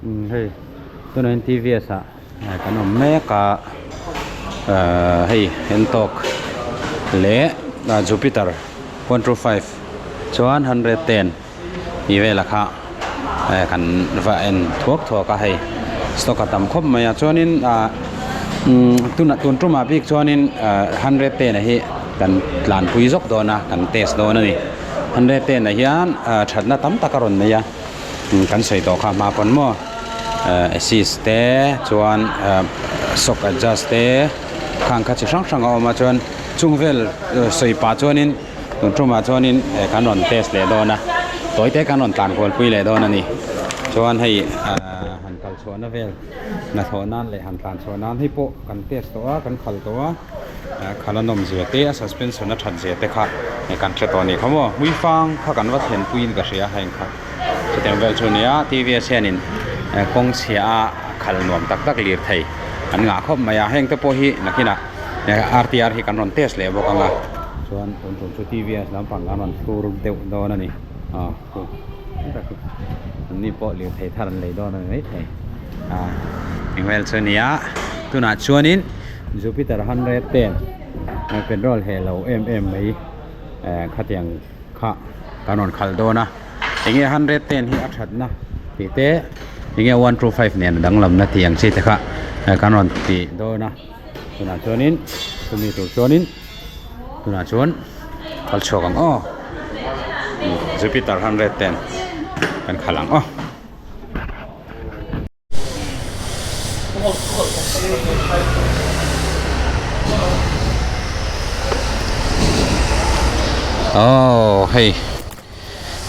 Hei tunah hian TVS ah kan awm mek a ahh hei Ntorq leh Jupiter 125 chuan 110 tih velah kha kan va en thuak thuak a hei stock a tam khawp mai a chuanin ah umm tunah tun tumah bik chuanin ah 110 a hi kan tlanpui zawk dawn a kan test dawn a ni 110 ah hian ah thatna tam tak a rawn nei a. Kan sawi tawh kha hma pawn maw assist te chuan shock adjust te khang kha chi hrang hrang a awm a chuan chung vel sawi pah chuanin tun tumah chuanin kan rawn test leh dawn a tawi te kan rawn tlan kual pui leh dawn a ni chuan hei han kal chhuahna vel hnathawh nan leh han tlan chhuah nan hei pawh kan test tawh a kan khal tawh a. Khala nawm zia te a suspension a that zia te kha kan hre tawh a nih kha maw hmuifang kha kan va thlen puiin ka hria heng kha chutiang vel chu a ni a TVS hianin kawng chhia a khal nuam tak tak lir thei an ngah khawp mai a heng te pawh hi nakinah RTR hi kan rawn test leh bawk ang a chuan tun tum chu TVS lampang kan rawn hlur deuh dawn a ni aw an ni pawh lir thei thar an lei dawn a ni maithei a eng vel chu a ni a tunah chuanin. Jupiter 110 petrol heh lo em em mai eh khatiang kha kan rawn khalh dawn a enge 110 hi a thatna tih te enge 125 nen a danglamna tih ang chi te kha kan rawn ti dawn a tunah chuanin chumi tur chuanin tunah chuan kal chhuak ang aw Jupiter 110 kan khalh ang aw. Aww hei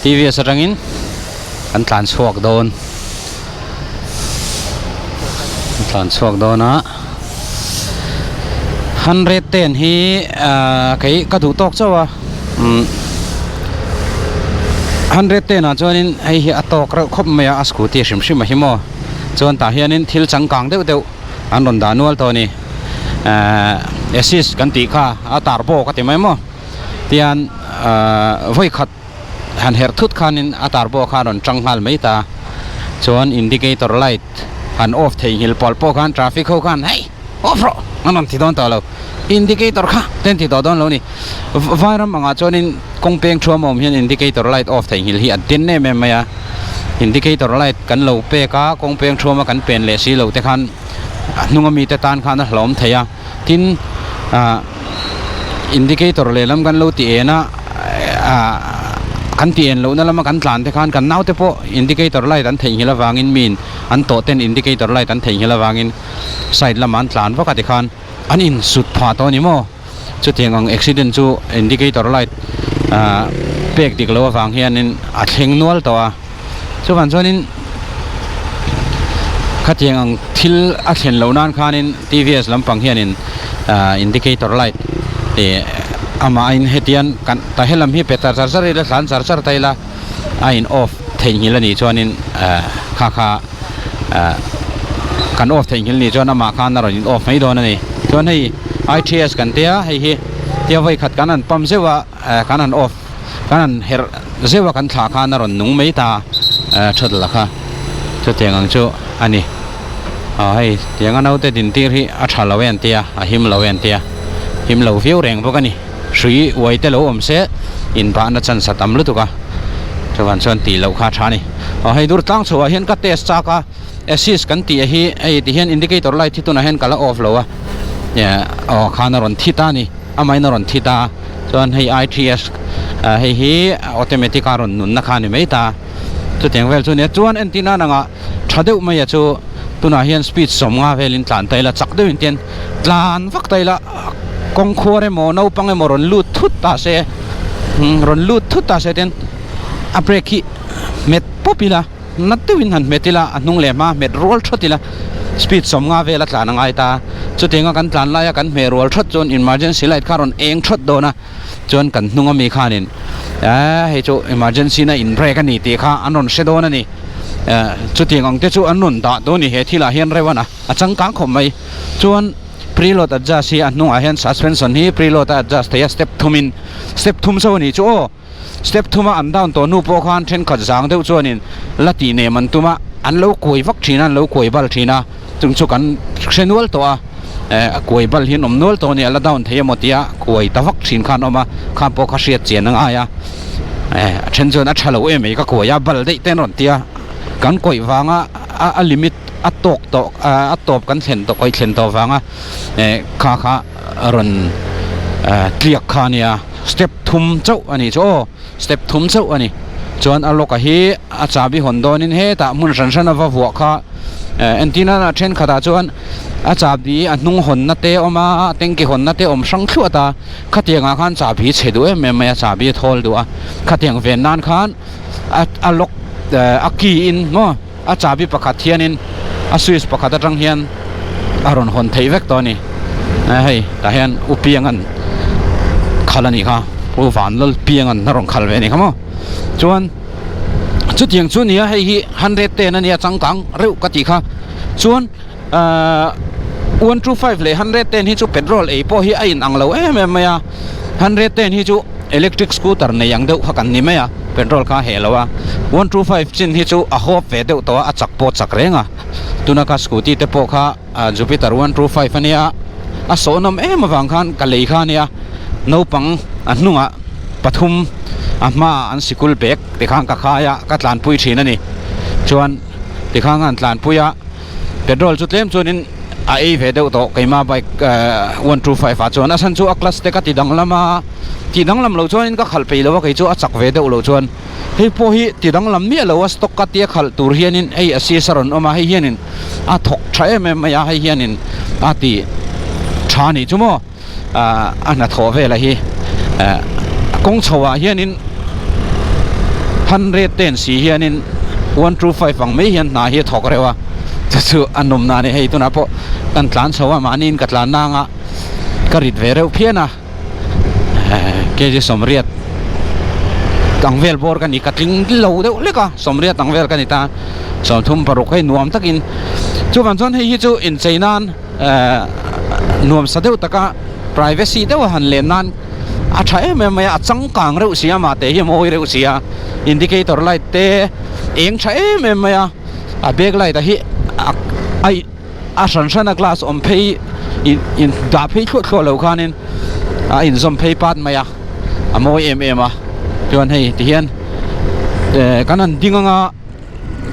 TVS atangin an tlan chhuak dawn an tlan chhuak dawn a 110 hi ahh kei ka duh tawk chauh a umm 110 ah chuanin hei hi a tawk reuh khawp mai a a scooty hrim hrim a hi maw chuan tah hianin thil changkang deuh deuh an rawn dah nual tawh a ni ehh assist kan tih kha a turbo ka ti mai maw tian ahh vawi khat han herh thut khanin a turbo kha a rawn tang nghal mai ta chuan indicator light han off theihnghilh pawlh pawh khan traffic ho khan hei off rawh an rawn ti dawn tawh lo indicator kha te an ti tawh dawn lo a ni vairam angah chuanin kawng peng thuam a awm hian indicator light off theihnghilh hi a den em em mai a indicator light kan lo pek a kawng peng thuama kan pen leh si lo te khan a hnunga mite tan khan a hlawm thei a tin ah indicator lehlam kan lo ti en a ah kan ti en lohna lama kan tlan te khan kan naute pawh indicator light an theihnghilh avangin miin an tawh ten indicator light an theihnghilh avangin side lamah an tlan vak a tikhan an insut phah tawh a ni maw chutiang ang accident chu indicator light ah pek dik loh avang hianin a thleng nual tawh a chuvang chuanin khatiang ang thil a thlen loh nan khanin TVS lampang hianin ah indicator light ih amah a in hetian kan ta helam hi pe tar char char ila tlan char char ta ila a in off theihnghilh a nih chuanin ah kha kha ah kan off theihnghilh nih chuan amah khan a rawn in off mai dawn a ni chuan hei I_T_S kan tia hei hi tia vawi khat kan han pump zeuh a ah kan han off kan han herh zeuh a kan thlah khan a rawn nung mai ta ah that la kha chutiang ang chu a ni ah hei tiang a naute din tir hi a tha lo e an tia a him lo e an tia him lo viau reng bawk a ni. Hrui uai te lo awm se inbahna chance a tam lutuk a, chuvan chuan tih loh kha a tha a ni. Aw hei dur tlang chhoah hian ka test chak a, assist kan tih hi hei ti hian indicator light hi tunah hian ka la off lo a, aw khan a rawn thi ta a ni, amahin a rawn thi ta a, chuan hei I_T_S hei hi automatic a rawn nunna kha a ni mai ta, chutiang vel chu a nia. Chuan entir nan anga tha deuh mai a chu tunah hian speed 50 velin tlan ta ila chak deuhin tian tlan vak ta ila. Kawng khuar emaw naupang emaw rawn lut thut ta se rawn lut thut ta se ten a brake hi hmet pawp ila na deuhin han hmet ila a hnung leh hma hmet rual thawt ila speed 50 vel a tlan a ngai ta chutianga kan tlan laia kan hmeh rual thawt chuan emergency light kha a rawn eng thawt dawn a chuan kan hnung ami khanin eh hei chu emergency na in brake a ni tih kha an rawn hre dawn a ni eh chutiang ang te chu an rawn dah dawn a ni he thilah hian reuh a na a changkang khawp mai chuan. Preload adjust hi a hnungah hian suspension hi preload a adjust thei a step thumin step thum chauh a nih chu aw step thuma an down tawh hnu pawh khan thenkhat zang deuh chuanin la tih nem an tum a. an lo kuai vak thin a an lo kuai bal thin a chung chu kan hre nual tawh a eh a kuai bal hi an awm nual tawh a ni a la down thei emaw tia kuai ta vak thin kha an awm a kha pawh kha hriat chian a ngai a eh a then chuan a tha lo em mai ka kuai a bal daih te an rawn ti a kan kawih vanga a a limit a tawk tawh a tawp kan thlen tawh kawih thlen tawh vanga eh kha kha a rawn eh tliak kha a nia step thum chauh a nih chu aw. Step thum chauh a ni. Chuan a lock-a hi a chahbi hawn dawnin hetah hmun hran hran a va vuah kha eh entir nana thenkhatah chuan a chahbi a hnung hawnna te a awm a, tanky hawnna te a awm hrang thluah ta. Khatiangah khan chahbi chhe duh em em mai a, chahbi a thawl duh a. Khatiang ven nan khan a a lock eh a key in maw a chahbi pakhat hianin a switch pakhat atang hian a rawn hawn theih vek tawh a ni eh hei tah hian u piangan khal a nih kha u vanlal piangan a rawn khal ve a nih kha maw chuan chutiang chu nia hei hi 110 a nia changkang reuh ka tih kha chuan ahh 125 leh 110 hi chu petrol ei pawh hi a in ang lo em em mai a 110 hi chu electric scooter nei ang deuh kha kan ni mai a petrol kha a heh lo a 125 chin hi chu a hawp ve deuh tawh a a chak pawh chak reng a tuna ka scooty te pawh kha ah Jupiter 125 a nia a sawhnawm em avang khan ka lei kha a nia naupang a hnungah pathum a hmaah an sikul bag tikhan ka khai a ka tlanpui thin a ni chuan tikhan ka han tlanpui a. Petrol chu tlem chuanin a ei ve deuh tawh keima bike 125 ah chuan a chhan chu a clutch te ka ti danglam a tih danglam loh chuanin ka khalh peih lo a kei chu a chak ve deuh loh chuan hei pawh hi ti danglam miah lo a stock ka tia khalh tur hianin hei a sisa rawn awm a hei hianin a thawk tha em em mai a hei hianin a ti tha a nih chu maw. Ah a hnathawh velah hi eh kawng chho ah hianin 110 si hianin 125 ang mai hian hna hi a thawk reuh a chu chu a nawmna a ni hei tunah pawh kan tlan chho a mahniin ka tlan nang a ka rit ve reuh phian a eh kg sawmriat ang vel bawr ka ni ka tling lo deuh hlek a sawmriat ang vel ka ni ta sawmthum paruk hei nuam takin chuvang chuan hei hi chu inchei nan. Eh nuam sa deuh taka privacy deuh a han len nan a tha em em mai a a changkang reuh si a mah te hi a mawi reuh si a indicator light te eng tha em em mai a a back light a hi a a a hran hran a glass awm phei in in dah phei thluah thluah loh khanin a inzawm phei pat mai a a mawi em em a chuan hei tihian eh kan han ding anga.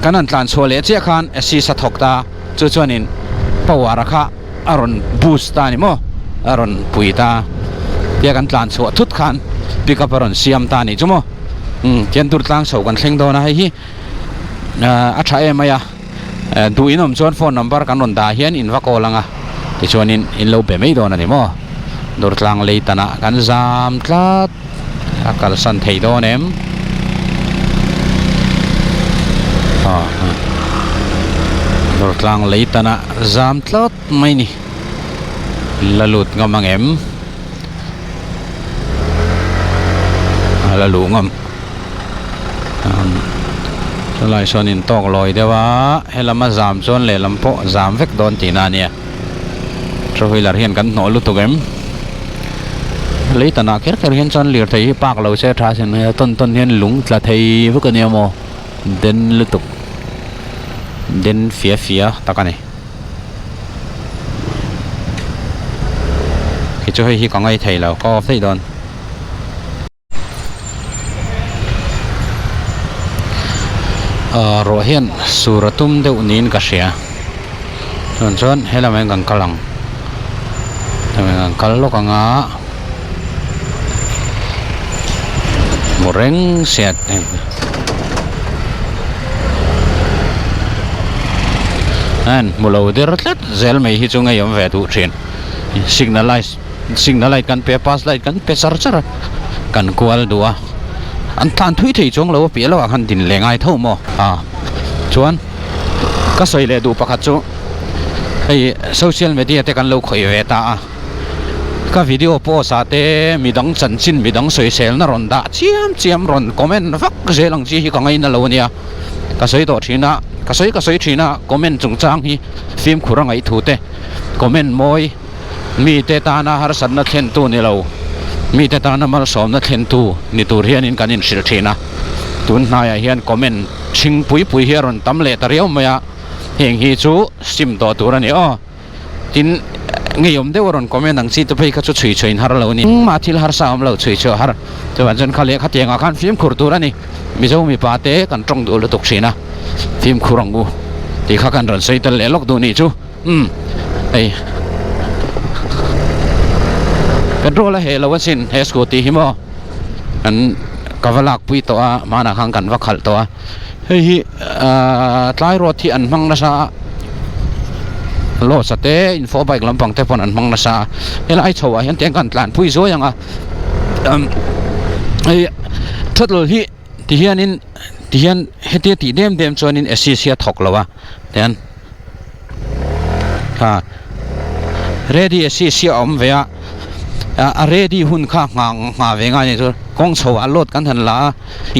Kan han tlan chhuah leh chiah khan assist a thawk ta, chu chuanin power a kha a rawn boost ta a ni maw, a rawn pui ta tia kan tlan chhuah thut khan pick up a rawn siam ta a nih chu maw, umm tian tur tlang chho kan thleng dawn a hei hi a tha em mai a, duh in awm chuan phone number kan rawn dah hian in va call ang a tichuanin in lo be mai dawn a ni maw, Durtlang lei tanah kan zam tlat. A kalsan thei dawn em? Aw Durtlang lei tana zam tlat mai ni. La lut ngam ang em? A la luh ngam. Chulai sawn in tawk lawi deuh a, helam a zam chuan lehlam pawh zam vek dawn tihna a nia. Two wheeler hian kan hnawh lutuk em? Lei tanah kher kher hian chuan lirthei hi park lo se tha sin mai a tawn tawn hian lung tla thei vek a nia maw den lutuk den fia fia tak a ni kei chu hei hi ka ngaithei lo ka off daih dawn. Ahh ruah hian sur a tum deuh niin ka hria chuan chuan helamah hian kan kal ang helamah hian kan kal lawk ang a hmu reng sia en hmu lo der tlat zel mai hi chu ngeiawm ve duh thin signal light. Signal light kan pe a pass light kan pe char char a kan kual duh a an tlan thui thei chuang lo a piah lohah khan din leh ngai tho maw a chuan ka sawi leh duh pakhat chu hei social media te kan lo khawih ve ta a ka video post ah te midang chanchin midang sawiselna rawn dah chiam chiam rawn comment vak zel ang chi hi ka ngaina lo a nia ka sawi tawh thin a ka sawi ka sawi thin a comment chungchang hi fimkhur a ngaih thu te comment mawi. Mite tana harsatna thlentu ni lo, mite tana malsawmna thlentu ni tur hianin kan inhrilh thin a. Tun hnaiah hian comment Ṭhing pui pui hi a rawn tam leh ta riau mai a, heng hi chu sim tawh tur a ni aw. Tin, ngeiawm deuh a rawn comment ang chi te phei kha chu chhui chhuahin har lo a ni. Engmah thil harsa awm lo chhui chhuah har. Chuvang chuan kha lehkha tiangah khan fimkhur tur a ni. Mizo mipa te kan tawng duh lutuk thin a, fimkhur ang u tih kha kan rawn sawi tel leh lawk duh nih chu. Umm hei petrol a heh lo asin he scooty hi maw kan ka va lak pui tawh a hmanah khan kan va khalh tawh a hei hi ahh tlai road hi an hmang nasa a losa te info bike lampang te pawn an hmang nasa a helai chho ah hian tiang kan tlan pui zuai ang a umm hei throttle hi ti hianin ti hian hetia tih dem dem chuanin assist hi a thawk lo a tian. Ha ready assist hi a awm ve a a ready hun kha nghah nghah ve ngai a ni chu kawng chho ah load kan han la a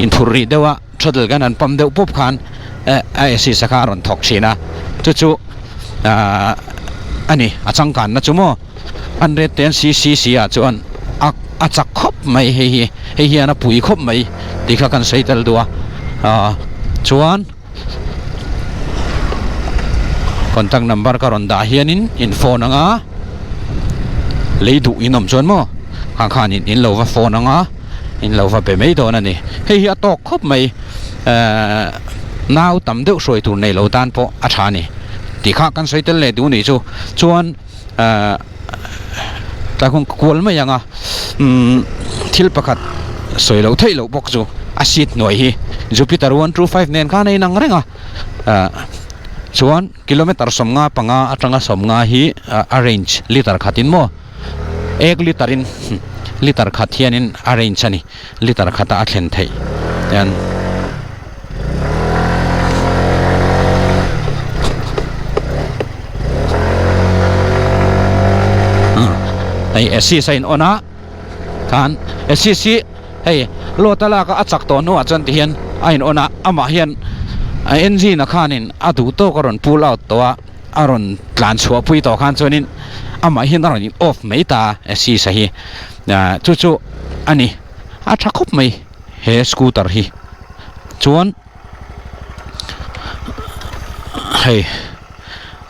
inphur rih deuh a throttle kan han pump deuh pup khan a assist a kha a rawn thawk thin a chu chu ahh a ni a changkan na chu maw 110 cc ah chuan a a chak khawp mai hei hi hei hian a pui khawp mai tih kha kan sawi tel duh a ahh chuan. Contact number ka rawn dah hianin in phone anga lei duh in awm chuan maw khang khanin in lo va phone anga in lo va be mai dawn a ni hei hi a tawk khawp mai ehh nau tam deuh hruai tur nei lo tan pawh a tha a ni tih kha kan sawi tel leh duh nih chu chuan ehh tlai kawng ka kual mai ang a umm thil pakhat sawi loh theih loh bawk chu a seat hnuai hi Jupiter 125 nen khan a inang reng a ah chuan kilometer sawmnga panga atanga sawmnga hi a range liter khatin maw ek liter in liter khat hianin a range a ni liter khata a thlen theih hian. Hei assist a in on a khan assist hi hei load a lak a a chak tawh hnuah chuan ti hian a in on a amah hian a engine a khanin a duh tawk a rawn pull out tawh a a rawn tlan chhuah pui tawh khan chuanin amah hian a rawn in off mai ta assist a hi ah chu chu a ni a tha khawp mai he scooter hi chuan. Hei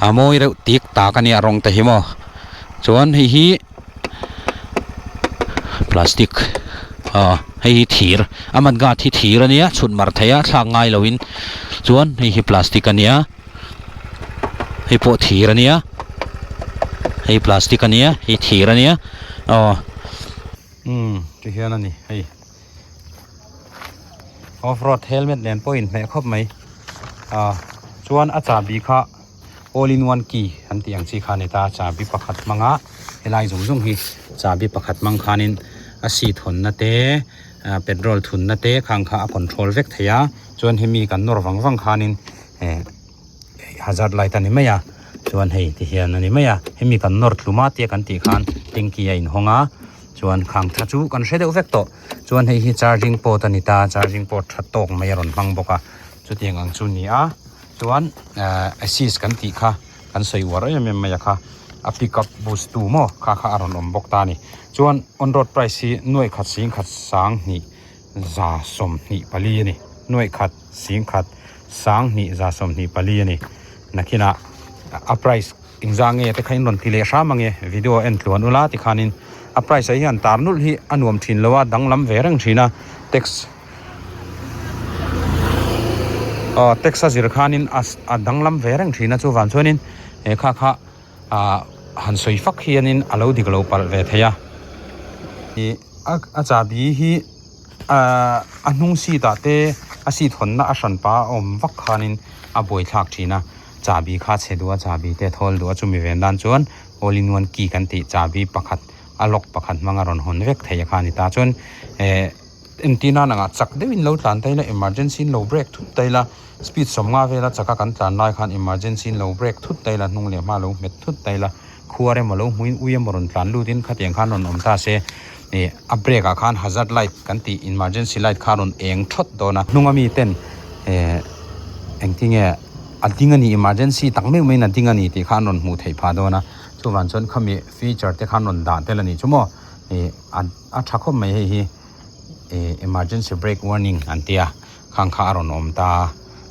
a mawi reuh tik tak a nia rawng te hi maw chuan hei hi plastic aw hei hi thir a man guard hi thir a nia chhut mar theih a thlak ngai lo in chuan hei hi plastic a nia hei pawh thir a nia hei plastic a nia hei thir a nia aw umm ti hian a ni hei. Off road helmet nen pawh inhmeh khawp mai ah chuan a chahbi kha all in one key an tih ang chi kha a ni ta chahbi pakhat hmanga helai zawng zawng hi chahbi pakhat hmang khanin a seat hawnna te ah petrol thunna te khang kha a control vek thei a chuan hemi kan nawr vang vang khanin eh hazard light a ni mai a chuan hei ti hian a ni mai a hemi kan nawr tlum a tia kan tih khan tanky a inhawng a. Chuan khang tha chu kan hre deuh vek tawh. Chuan hei hi charging port a ni ta, charging port tha tawk mai a rawn hmang bawk a. Chutiang ang chu ni a, chuan ehh assist kan tih kha kan sawi uar em em mai a kha, a pick up boost tu maw kha kha a rawn awm bawk ta a ni. Chuan on road price hi nuaih khat singkhat sanghnih 124 a ni. Nuaih khat singkhat sanghnih 124 a ni. Nakinah a price. Engzah nge te kha in rawn ti leh hram ange video en tluan ula tikhanin a price ah hian tar nulh hi a nuam thin lo a danglam ve reng thin a tax aw tax a zir khanin a a danglam ve reng thin a chuvang chuanin he kha kha ah han sawi fak hianin a lo dik lo palh ve thei a ih a chahbi hi ah a hnung seat ah te a seat hawnna a hran pah a awm vak khanin a buaithlak thin a. Chahbi kha chhe duh a, chahbi te thawl duh a, chumi ven dan chuan all in one key kan tih chahbi pakhat a lock pakhat hmanga rawn hawn vek thei a kha a ni ta. Chuan eh entir nan angah chak deuhin lo tlan ta ila emergency in lo break thut ta ila speed sawmnga vela chaka kan tlan lai khan emergency in lo break thut ta ila hnung leh hma lo hmet thut ta ila khuar emaw lo hmuin ui emaw rawn tlan lutin khatiang khan rawn awm ta se eh a break ah khan hazard light kan tih emergency light kha a rawn eng thawt dawn a hnunga mi ten eh engtinge a ding a ni emergency tak meuh maiin a ding a ni tih kha an rawn hmuh theih phah dawn a chuvang chuan khami feature te kha an rawn dah tel a nih chu maw ih a a tha khawp mai hei hi ih emergency brake warning an tia khang kha a rawn awm ta.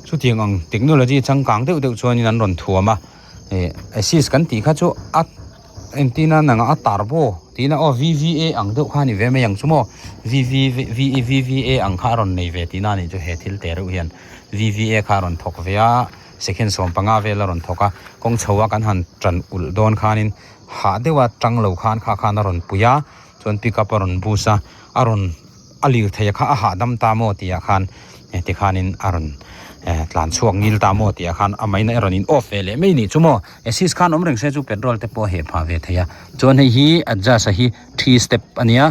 Chutiang ang technology changkang deuh deuh chuanin an rawn thuam a, ih assist kan tih kha chu a entirna nang a turbo tihna aw V_V_A ang deuh kha a ni ve mai ang chu maw V_V_V_V_A ang kha a rawn nei ve tihna a nih chu he thil te reuh hian V_V_A kha a rawn thawk ve a second 15 vel a rawn thawk a kawng chho a kan han tan ulh dawn khanin hah deuha tang lo khan kha khan a rawn pui a chuan pickup a rawn boost a a rawn a lir thei a kha a hahdam ta maw tih ah khan tikhanin a rawn tlan chhuak ngil ta maw tih ah khan a maina a rawn in off ve leh mai nih chu maw assist khan awm reng se chu petrol te pawh a heh phah ve thei a chuan hei hi adjust a hi three step a nia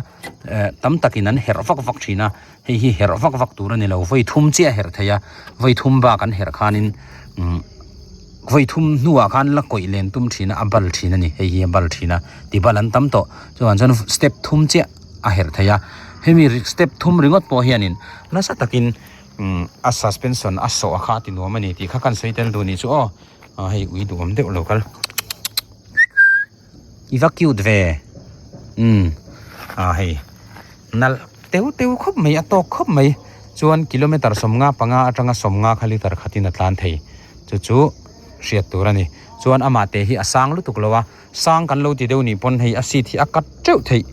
tam takin an herh vak vak thin a hei hi herh vak vak tur a ni lo vawi thum chiah a herh thei a vawi thum bak an herh khanin umm vawi thum hnuah khan la kawih len tum thin a a bal thin a ni hei hi a bal thin a ti bal an tam tawh chuvang chuan step thum chiah. a herh thei a hemi step thum ringawt pawh hianin nasa takin umm a suspension a sawh a kha a ti nuam a ni tih kha kan sawi tel duh nih chu aw ah hei ui duhawm deuh lo kal i va cute ve umm ah hei nalh teu teu khawp mai a tawk khawp mai chuan kilometer 15 atanga 50 kha liter khatin a tlan thei chu chu hriat tur a ni chuan amah te hi a sang lutuk lo a. Sang kan lo ti deuh nih pawn hei a seat hi a cut teuh theih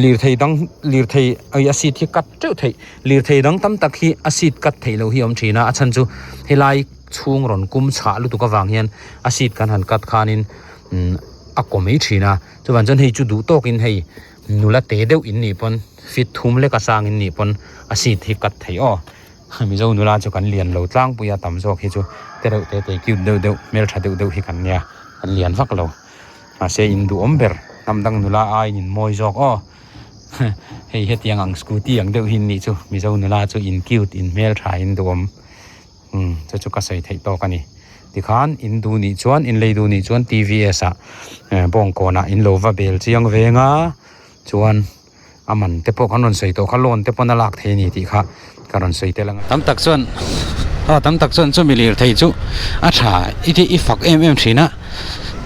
lirthei dang lirthei ai a seat hi cut teuh theih lirthei dang tam tak hi a seat cut theih loh hi a awm thin a a chhan chu helai chhung rawn kum chhah lutuk avang hian a seat kan han cut khanin umm a kaw mai thin a chuvang chuan hei chu duh tawkin hei nula te deuh in nih pawn feet thum lek a sang in nih pawn a seat hi cut theih aw Mizo nula chu kan lian lo tlangpui a tam zawk hi chu te reuh te te cute deuh deuh hmeltha deuh deuh hi kan nia. An lian vak lo. Mahse in duhawm ber hnam dang nula aiin in mawi zawk aw. Hei hetiang ang scooty ang deuh hi an nih chu Mizo nula chu in cute in hmeltha in duhawm. Umm chu chu ka sawi theih tawk a ni. Tikhan in duh nih chuan in lei duh nih chuan TVS ah bawngkawnah in lo va bel chiang veng a chuan a man te pawh kan rawn sawi tawh kha loan te pawn a lak thei a ni tih kha ka rawn sawi tel ang a. Tam tak chuan aw tam tak chuan chumi lirthei chu a tha i tih i fak em em thin a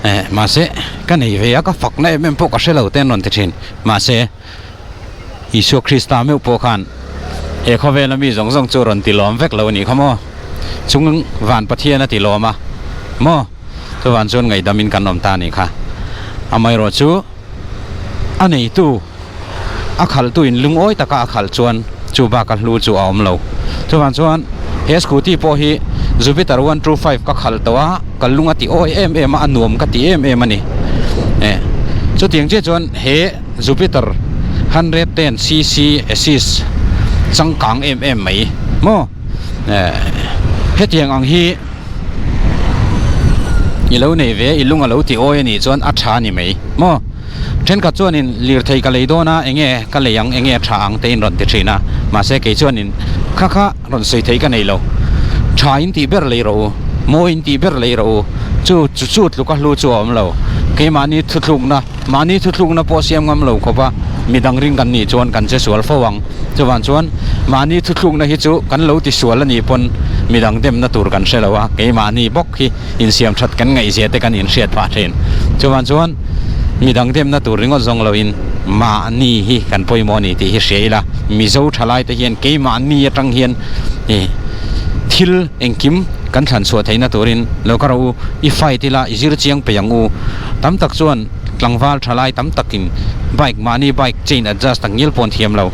eh mahse ka nei ve a ka fak na em em pawh ka hre lo te an rawn ti thin mahse Isua Krista meuh pawh khan he khawvela mi zawng zawng chu rawn ti lawm vek lo a nih kha maw chung van Pathian a ti lawm a maw chuvan chuan ngaihdam in kan awm ta a nih kha amaherawh chu. A neitu a khalhtu in lungawi taka a khalh chuan chu bak a hlu chu a awm lo. Chuvang chuan he scooty pawh hi Jupiter 125 ka khalh tawh a, ka lung a ti awi em em a, a nuam ka ti em em a ni. Eh chutiang chiah chuan he Jupiter 110 cc assist changkang em em mai maw eh hetiang ang hi I lo nei ve i lung a lo ti awi a nih chuan a tha a ni mai maw? Thenkhat chuanin lirthei ka lei dawn a, enge ka lei ang, enge a tha ang te in rawn ti thin a, mahse kei chuanin kha kha rawn sawi thei ka nei lo. Tha in tih ber lei rawh u, mawi in tih ber lei rawh u, chu chu chu tluka hlu chu a awm lo. Keimahni thuthlukna, mahni thuthlukna pawh siam ngam lo khawp a, midang ring kan nih chuan kan che sual fo ang. Chuvang chuan mahni thuthlukna hi chu kan lo ti sual a nih pawn midang demna tur kan hre lo a, keimahni bawk hi insiam that kan ngaihzia te kan inhriat phah thin. Chuvang chuan midang demna tur ringawt zawng loin mahni hi kan pawimawh a ni tih hi hria ila, Mizo thalai te hian keimahni atang hian ih thil engkim kan thlan chhuah theihna turin lo ka rawh u, i fight ila i zir chiang peih ang u. Tam tak chuan tlangval thalai tam takin bike mahni bike chain adjust tak ngial pawh an thiam lo,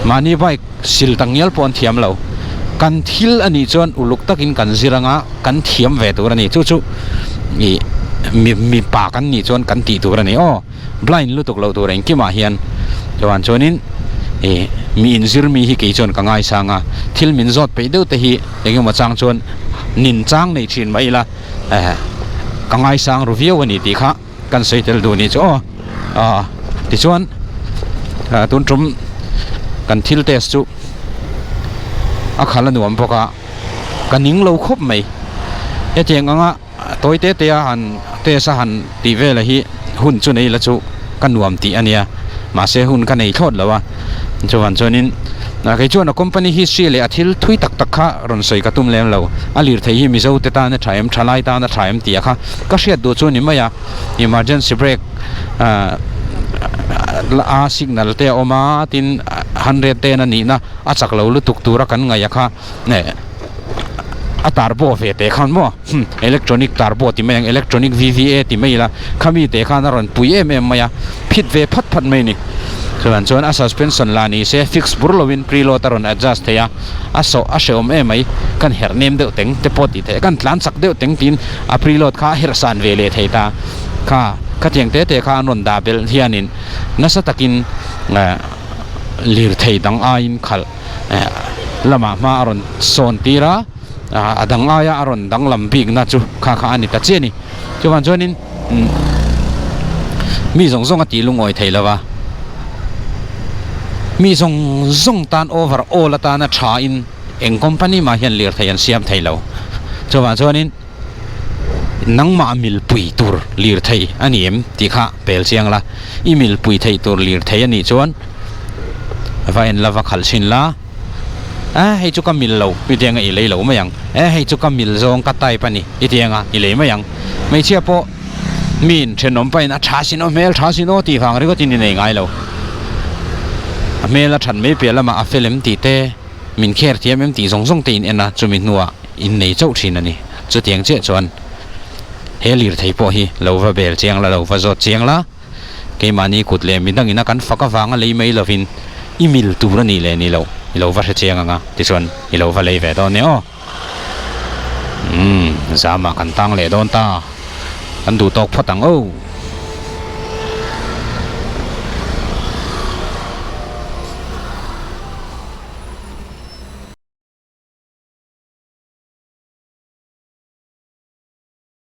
mahni bike sil tak ngial pawh an thiam lo. Kan thil a nih chuan uluk takin kan zir anga kan thiam ve tur a ni. Chu chu ih mi mipa kan nih chuan kan tih tur a ni aw. Blind lutuk loh tur engkimah hian chuan chuanin ih mi inzir mi hi kei chuan ka ngaisang a, thil min zawt peih deuh te hi engemaw chang chuan nin chang nei thin mai ila eh ka ngaisang ru viau a ni tih kha. Kan sawi tel duh nih chu aw ah tichuan ah tun tum kan thil test chu a khal a nuam bawk a ka ning lo khawp mai hetiang anga tawi te te a han test a han tih vel a hi hun chu nei la chu ka nuam tih a nia mahse hun ka nei thlawt lo a chuan chuanin ah kei chuan a company history leh a thil thui tak tak kha rawn sawi ka tum lem lo a lirthei hi mizo te tan a tha em thalai tan a tha em tih a kha. Ka hriat duh chu ni mai a, emergency brake ah a signal te a awm a tin 110 a nihna a chak lo lutuk tura kan ngaih a kha eh A turbo ve teh khan maw hmm electronic turbo ti mai ang electronic V_V_A ti mai ila khami teh khan a rawn pui em em mai a phit ve phat phat mai a ni. Chuan chuan a suspension lah ni se fix bur lovin preload a rawn adjust thei a a sawh a hrehawm em mai kan herh nem deuh teng te pawh tih theih a kan tlan chak deuh teng tiin a preload kha a herh san ve leh thei ta kha khatiang te te kha an rawn dah belh hianin nasa takin eh lirthei dang aiin khalh eh lamah hma a rawn sawn tir a a dang aia a rawn danglam bikna chu kha kha a ni ta chiah a ni chuvang chuanin umm mi zawng zawng a tih lungawi thei lo va mi zawng zawng tan over all atana tha in eng company mah hian lirthei an siam thei lo chuvang chuanin nangmah milpui tur lirthei a ni em tih kha pel chiang la i milpui theih tur lirthei a nih chuan va en la va khalh chhin la. A hei chu ka mil lo i ti anga i lei lo mai ang. E hei chu ka mil zawng ka type a ni i ti anga i lei mai ang. Hmeichhia pawh miin thenawm pahin a tha sin aw hmel tha sin aw tih vang ringawt in i nei ngai lo. A hmel a that mai piah lamah a fel em tih te, min kher thiam em tih zawng zawng te in en a, chumi hnuah in nei chauh thin a ni. Chutiang chiah chuan he lirthei pawh hi lo va bel chiang la, lo va zawt chiang la. Keimahni kut leh midangin a kan fak avanga lei mai lovin i mil tur a nih leh ni loh i lo va hre chiang ang a, tichuan i lo va lei ve dawn nia aw. Umm, zamah kan tang leh dawn ta, kan duh tawk phawt ang aw.